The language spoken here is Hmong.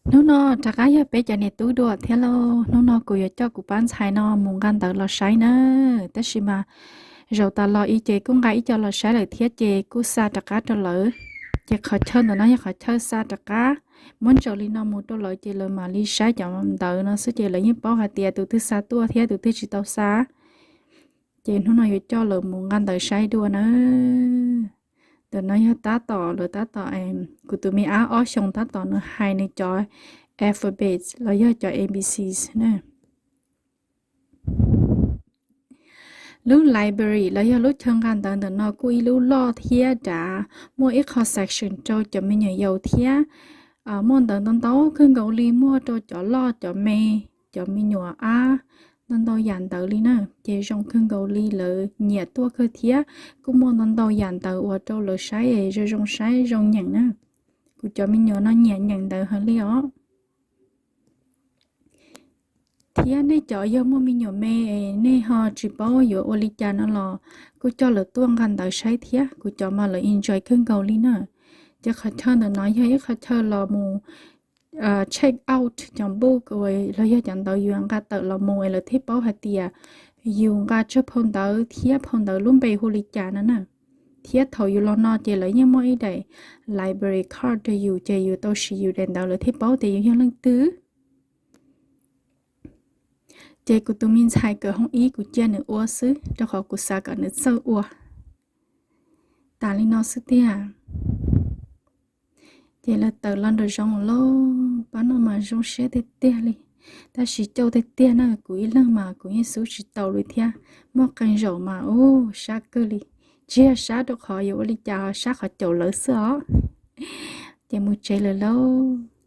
Hnub no rov qab yog peb cov niam tub dua thiab lauj. Hnub no kuv yuav coj kuv pab ntxhais no mus nqa ntawv los saib na. Tab sis mas zaum tas los ib ces kuj nqa ib co los saib lawm thiab ces kuj xa rov qab rau lawv. Ces qhov chaw ntawm no yog qhov chaw xa rov qab, muab ntsaws li no mus rau lawv ces lawv mam li saib cov ntawv no xwb ces lawv yeej paub hais tias tus twg xa tuaj thiab tus twg tsis tau xa. Ces hnub no yuav coj lawv mus nqa ntawv saib dua na. Ntawm no yog tab tom lawv tab tom, kuv tus me ab ob xyoos tab tom nws hais nws cov alphabets los yog cov A B Cs na. Lub library los yog lub chaw nqa ntawv ntawm no kuj ib lub loj thiab dav, muaj ib qho section rau cov me nyuam yaus thiab. Muaj ntawv ntau ntau kawg nkaus li, muaj rau cov loj cov me, cov me nyuam ab, ntau ntau yam ntawv li na. Ces zoo kawg nkaus li, lawv nyiam tuaj kawg thiab. Kuj muaj ntau ntau yam ntawv uas rau lawv saib zoo zoo saib zoo nyeem na. Kuv cov me nyuam no nyiam nyeem ntawv heev li os. Thiab nej cov yog muaj me nyuam me, nej ho tsis paub yuav ua li cas no los kuj coj lawv tuaj nqa ntawv saib thiab. Kuv cov mas lawv enjoy kawg nkaus li na. Ces qhov chaw ntawm no yog ib qhov chaw los mus check out cov book uas los yog cov ntawv yuav nqa tawm los mus es lawv thiaj paub hais tias yus nqa tsawg phau ntawv thiab phau ntawv lub npe hu li cas no na. Thiab thaum yus los no ces lawv yeej muaj ib daim library card rau yus ces yus tau siv yus daim ntawv lawv thiaj paub tias yus yog leej twg. Ces kuv tus me ntxhais kawm hoob ib kuv cia nws ua xwb rau qhov kuv xav kom nws txawj ua. Tas li no xwb tiag. Ces lawv tawm los nraum zoov lauj, pab no mas zoo siab tiag tiag li. Tab sis cauj tiag tiag na, kuv ib leeg mas kuv yeej xub tsis tau li thiab. Muaj qee zaum mas ub sab kawg li, tsis yog sab rau qhov yuav ua li cas, sab qhov caum lawv xwb os. Ces mus tsev lawm lauj.